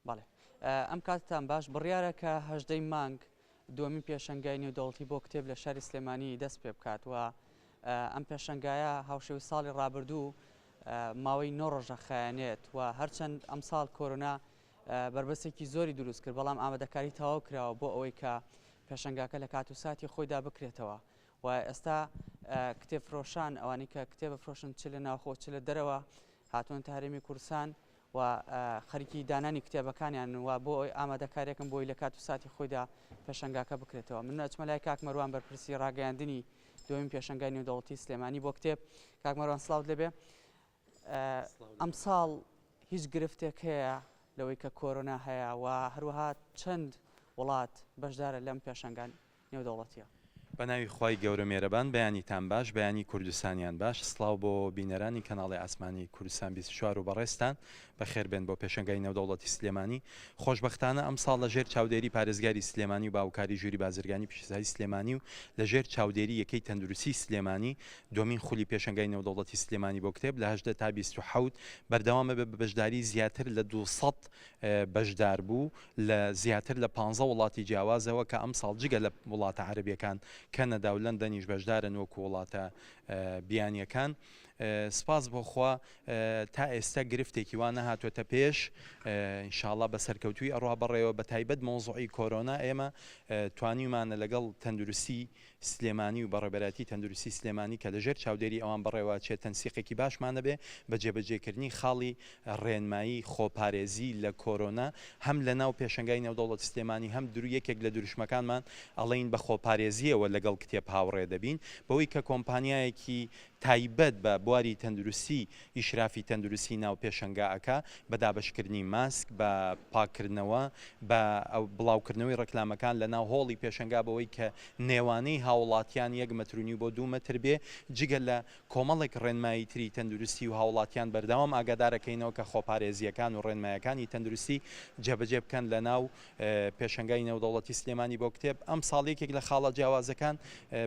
بەڵێ ئەم کاتتان باش بڕیارە کە هەژدەی مانگ دووەمین پێشەنگای نێودەوڵەتی بۆ کتێب لە شاری سلێمانی دەست پێ بکات و ئەم پێشەنگایە هاوشێوەی ساڵی ڕابردوو ماوەی نۆ ڕۆژە خایەنێت و هەرچەند ئەمساڵ کۆرۆنا بەربەستێکی زۆری دروست کرد بەڵام ئامادەکاری تەواو کراوە بۆ ئەوەی کە پێشەنگاکە لە کات و ساتی خۆیدا بکرێتەوە و ئێستا کتێب فرۆشان ئەوانەی کە کتێبە فرۆشن چ لە ناوخۆ چ لە دەرەوە هاتوون تا هەرێمی کوردستان و خەریکی دانانی کتێبەکانیانن و بۆ ئەوەی ئامادەکاریەکەن بۆی لە کات و ساتی خۆیدا پێشەنگاکە بکرێتەوە. من ئەچمە لای کاک مەروان بەرپرسی ڕاگەیاندنی دووەمین پێشەنگای نێودەوڵەتی سلێمانی بۆ کتێب. کاک مەروان سڵاوت لێبێ. ئەمساڵ هیچ گرفتێک هەیە لەوەی کە کۆرۆنا هەیە و هەروەها چەند وڵات بەشدارە لەم پێشەنگا نێودەوڵەتیە. بەناوی خوای گەورە مێرەبان بەیانیتان باش بەیانی کوردستانیان باش سڵاو بۆ بینەرانی کەناڵی ئاسمانی کوردستان 24 و بەڕێزتان بەخێربێن بۆ پێشەنگای نێودەوڵەتی سلێمانی خۆشبەختانە ئەمساڵ لە ژێر چاودێری پارێزگاری سلێمانی و باوکاری ژووری بازرگانی پیشەسازی سلێمانی و لە ژێر چاودێری یەکەی تەندروستی سلێمانی دووەمین خولی پێشەنگای نێودەوڵەتی سلێمانی بۆ کتێب لە 18 تا 27 بەردەوامە بێ بە بەشداری زیاتر لە 200 بەشداربوو لە زیاتر لە پانزە وڵاتی جیاوازەوە کە ئەمساڵ جگە لە وڵاتە عەرەبیەکان کەنەدا و لەندەنیش بەشدارن وەکو وڵاتە بیانیەکان. سپاس بۆ خوا تا ئێستا گرفتێکی وا نەهاتۆتە پێش ئینشاڵا بە سەرکەوتووی ئەڕوا بەڕێوە بە تایبەت مەوزوعی کۆرۆنا ئێمە توانیومانە لەگەڵ تەندروستی سلێمانی و بەڕێوەبەرایەتی تەندروستی سلێمانی کە لەژێر چاودێری ئەوان بەڕێوەئەچێت تەنسیقێکی باشمان هەبێ بە جێبەجێکردنی خاڵی ڕێنمایی خۆپارێزی لە کۆرۆنا هەم لە ناو پێشەنگای نێودەوڵەتی سلێمانی هەم درو یەکێک لە دروشمەکانمان ئەڵێین بە خۆپارێزییەوە لەگەڵ کتێب هاوڕێ دەبین بەوەی کە کۆمپانیایەکی تایبەت بە بواری تەندروستی ئیشرافی تەندروستی ناو پێشەنگا ئەکا بە دابەشکردنی ماسک، بە پاککردنەوە، بە بڵاوکردنەوەی ڕێکلامەکان لە ناو هۆڵی پێشەنگا بەوەی کە نێوانەی هاوڵاتیان یەک مەتر و نیو بۆ دوو مەتر بێ، جگە لە کۆمەڵێک ڕێنمایی تری تەندروستی و هاوڵاتیان بەردەوام ئاگادارەکەینەوە کە خۆپارێزییەکان و ڕێنمایەکانی تەندروستی جێبەجێ بکەن لە ناو پێشەنگای نێودەوڵەتی سلێمانی بۆ کتێب، ئەمساڵ یەکێک لە خاڵە جیاوازەکان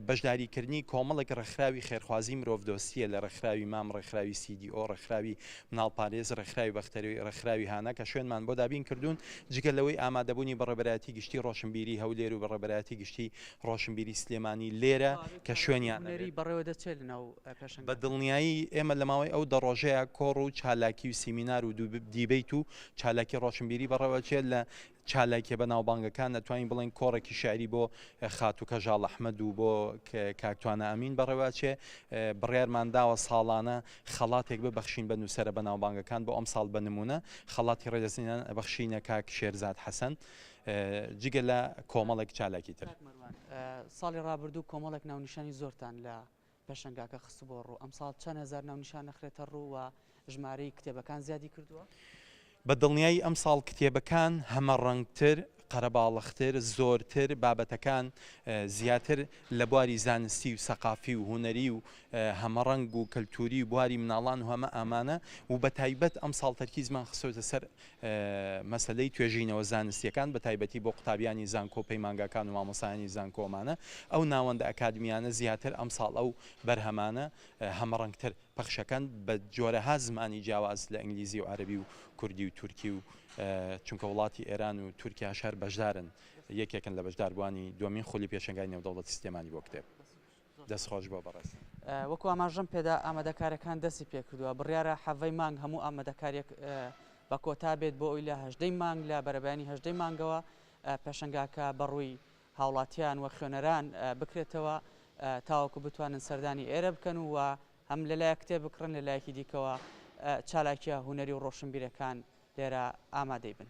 بەشداریکردنی کۆمەڵێک ڕێکخراوی خێرخوازی مرۆڤدۆستییە لە ڕێکخراوی مام، ڕێکخراوی سی دی ئۆ، ڕێکخراوی مناڵپارێز، ڕێکخراوی بەختەری، ڕێکخراوی هانا کە شوێنمان بۆ دابین کردوون، جگە لەوەی ئامادەبوونی بەڕێوەبەرایەتی گشتی ڕۆشنبیری هەولێر و بەڕێوەبەرایەتی گشتی ڕۆشنبیری سلێمانی لێرە کە شوێنیان ئەبێت. بە دڵنیایی ئێمە لە ماوەی ئەو دە ڕۆژەیا کۆڕ و چالاکی و سیمینار و دیبەیت و چالاکی ڕۆشنبیری بەڕێوەچێت، لە چالاکیە بەناوبانگەکان ئەتوانین بڵێین کۆڕێکی شیعری بۆ خاتوو کەژاڵ ئەحمەد و بۆ کاک توانا ئەمین بەڕێوەچێ، بڕیارمان داوە ساڵانە خەڵاتێک ببەخشین بە نووسەرە بەناوبانگەکان، بۆ ئەمساڵ بە نموونە خەڵاتی ڕێزلێنان ئەبەخشینە کاک شێرزاد حەسەن، جگە لە کۆمەڵێک چالاکی تر. کاک مەروان، ساڵی ڕابردوو کۆمەڵێک ناونیشانی زۆرتان لە پێشەنگاکە خستبووە ڕوو، ئەمساڵ چەند هەزار ناونیشان ئەخرێتە ڕوو و ژمارەی کتێبەکان زیادی کردووە؟ بە دڵنیایی ئەمساڵ کتێبەکان هەمەڕەنگتر، قەرەباڵختر، زۆرتر، بابەتەکان زیاتر لە بواری زانستی و سەقافی و هونەری و هەمەڕەنگ و کەلتووری و بواری مناڵان و هەمە ئامانە و بە تایبەت ئەمساڵ تەرکیزمان خستۆتە سەر مەسەلەی توێژینەوە زانستییەکان بە تایبەتی بۆ قوتابیانی زانکۆ و پەیمانگاکان و مامۆستایانی زانکۆ ئەمانە ئەو ناوەندە ئەکادمیانە زیاتر ئەمساڵ ئەو بەرهەمانە هەمەڕەنگتر پەخشەکەن بە جۆرەها زمانی جیاواز لە ئینگلیزی و عەرەبی و کوردی و تورکی و چونکە وڵاتی ئێران و تورکیاش هەر بەشدارن یەکێکن لە بەشداربووانی دووەمین خولی پێشەنگای نێودەوڵەتی سلێمانی بۆ کتێب. دەست خۆش بۆ بەڕێز. وەکو ئاماژەم پێدا ئامادەکاریەکان دەستی پێکردووە، بڕیارە حەڤەی مانگ هەموو ئامادەکاریەک بە کۆتا بێت بۆ ئەوی لە هەژدەی مانگ لە بەرەبەیانی هەژدەی مانگەوە پێشەنگاکە بەڕووی هاوڵاتیان و خوێنەران بکرێتەوە تاوەکو بتوانن سەردانی ئێرە بکەن و هەم لەلایەک کتێب بکڕن لەلایەکی دیکەوە چالاکیە هونەری و ڕۆشنبیرەکان لێرە ئامادەی بن.